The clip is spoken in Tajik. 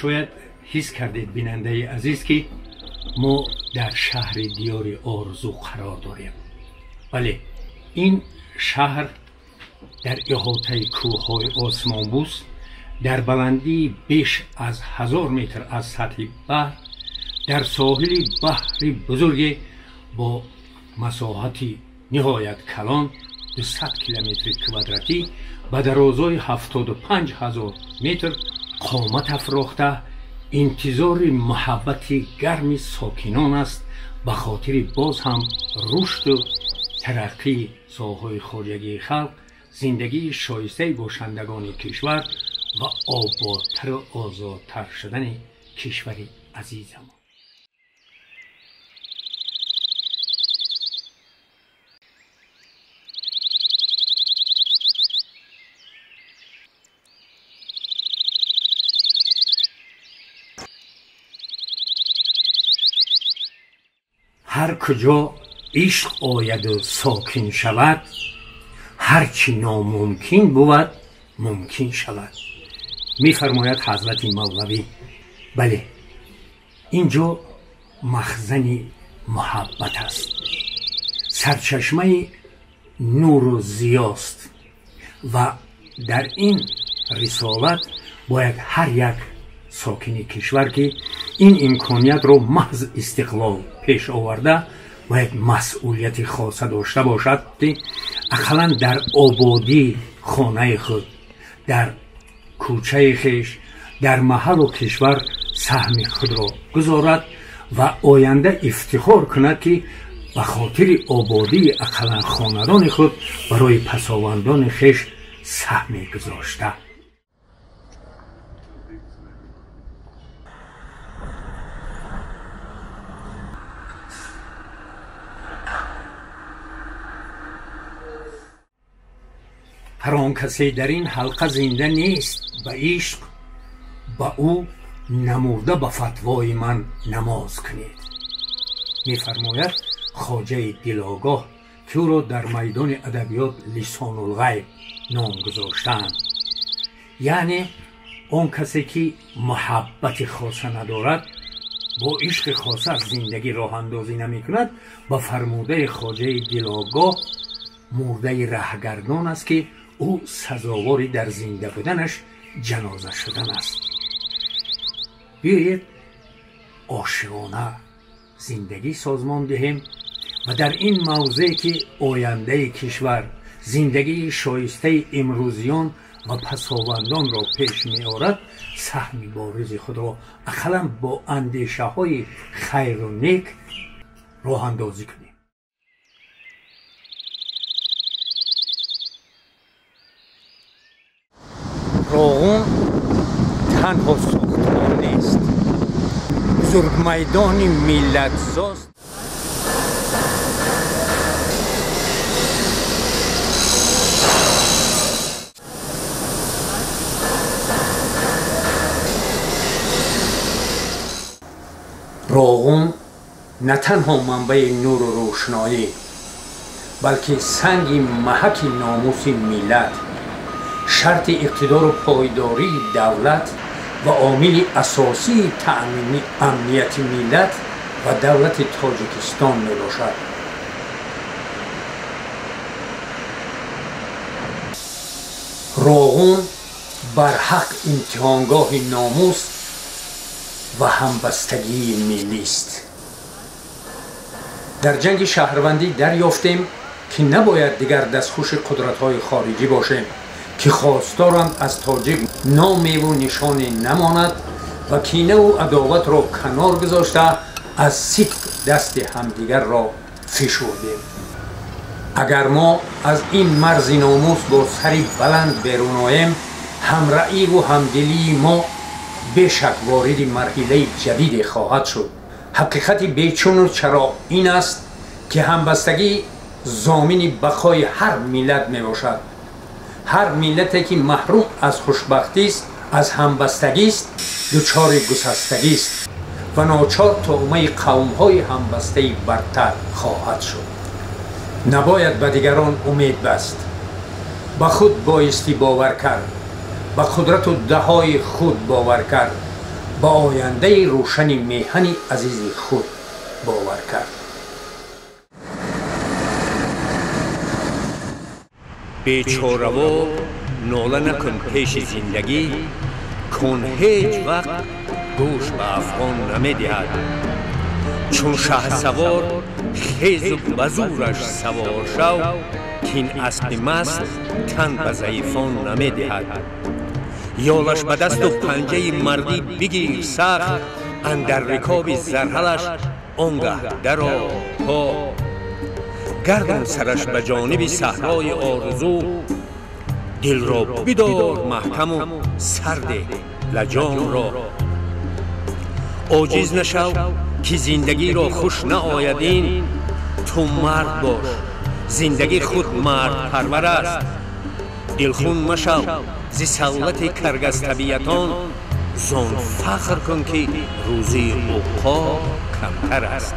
Шояд ҳис кардед, бинандаи азиз, ки мо дар шаҳри диёри орзу қарор дорем. Бале, ин шаҳр дар иҳотаи кӯҳҳои осмонбӯс, дар баландии беш аз 1000 метр аз сатҳи баҳр, дар соҳили баҳри бузурге бо масоҳати ниҳоят калон 200 километри квадратӣ ба дарозои 75 000 метр қомат афрохта, интизори муҳаббати гарми сокинон аст ба хотири боз ҳам рушду тараққии соҳаҳои хоҷагии халқ, зиндагии шоистаи бошандагони кишвар ва ободтару озодтар шудани кишвари азизамон. Ҳар куҷо ишқ ояду сокин шавад, ҳар чӣ номумкин бувад мумкин шавад, мефармояд ҳазрати Мавлавӣ. Бале, ин ҷо махзани муҳаббат аст, сарчашмаи нуру зиёст ва дар ин рисолат бояд ҳар як сокини кишвар, ки ин имкониятро маҳз истиқлол пеш оварда, бояд масъулияти хоса дошта бошад, ки ақаллан дар ободии хонаи худ, дар кӯчаи хеш, дар маҳаллу кишвар саҳми худро гузорад ва оянда ифтихор кунад, ки ба хотири ободии ақаллан хонадони худ барои пасовандони хеш саҳме гузошта. Ҳар он касе дар ин ҳалқа зинда нест ба ишқ, ба ӯ намурда ба фатвои ман намоз кунед, мефармояд хоҷаи дилогоҳ, ки ӯро дар майдони адабиёт Лисонулғайб ном гузоштаанд. Яъне он касе ки муҳаббати хоса надорад, бо ишқи хоса аз зиндагӣ роҳандозӣ намекунад, ба фармудаи хоҷаи дилогоҳ мурдаи раҳгардон аст, ки ӯ сазовори дар зинда буданаш ҷаноза шудан аст. Биёед ошиқона зиндагӣ созмон диҳем ва дар ин мавзеъ, ки ояндаи кишвар, зиндагии шоистаи имрӯзиён ва пасовандонро пеш меорад, саҳми боризи худро ақаллан бо андешаҳои хайру нек роҳандозӣ кунем. Роғун танҳо сохтмон нест, бузургмайдони миллатзост. Роғун на танҳо манбаи нуру рӯшноӣ, балки санги маҳаки номуси миллат, шарти иқтидору пойдории давлат ва омили асосии таъмини амнияти миллат ва давлати Тоҷикистон мебошад. Роғун барҳақ имтиҳонгоҳи номус ва ҳамбастагии миллист. Дар ҷанги шаҳрвандӣ дарёфтем, ки набояд дигар дастхуши қудратҳои хориҷӣ бошем, ки хосторанд аз тоҷик номеву нишоне намонад ва кинаву адоватро канор гузошта аз сидқ дасти ҳамдигарро фишурдем. Агар мо аз ин марзи номус бо сари баланд берун оем, ҳамраиву ҳамдилии мо бешак вориди марҳилаи ҷадиде хоҳад шуд. Ҳақиқати бечуну чаро ин аст, ки ҳамбастагӣ зомини бақои ҳар миллат мебошад. Ҳар миллате ки маҳрум аз хушбахтист, аз ҳамбастагист, дучори гусастагист ва ночор таъмаи қавмҳои ҳамбастаи бартар хоҳад шуд. Набояд ба дигарон умед баст, ба худ боисти бовар кард, ба қудрату даҳои худ бовар кард, Ба ояндаи рӯшани меҳани азизи худ бовар кард. Бечораво, нола накун пеши зиндагӣ, кун ҳеҷ вақт гӯш ба афғон намедиҳад. Чун шаҳсавор хезу ба зӯраш савор шав, кин аспи маст тан ба заифон намедиҳад. Ёлаш ба дасту панҷаи мардӣ бигир сахт, андар рикоби зарҳалаш он гаҳ даро то гардон сараш ба ҷониби саҳрои орзу. Дилро бидор маҳкаму сарде лаҷомро. Оҷиз нашав, ки зиндагиро хуш наояд ин. Ту мард бош, зиндагӣ худ мардпарвар аст. Дилхун машав зи савлати каргастабиятон, зон фахр кун, ки рӯзии уқоб камтар аст.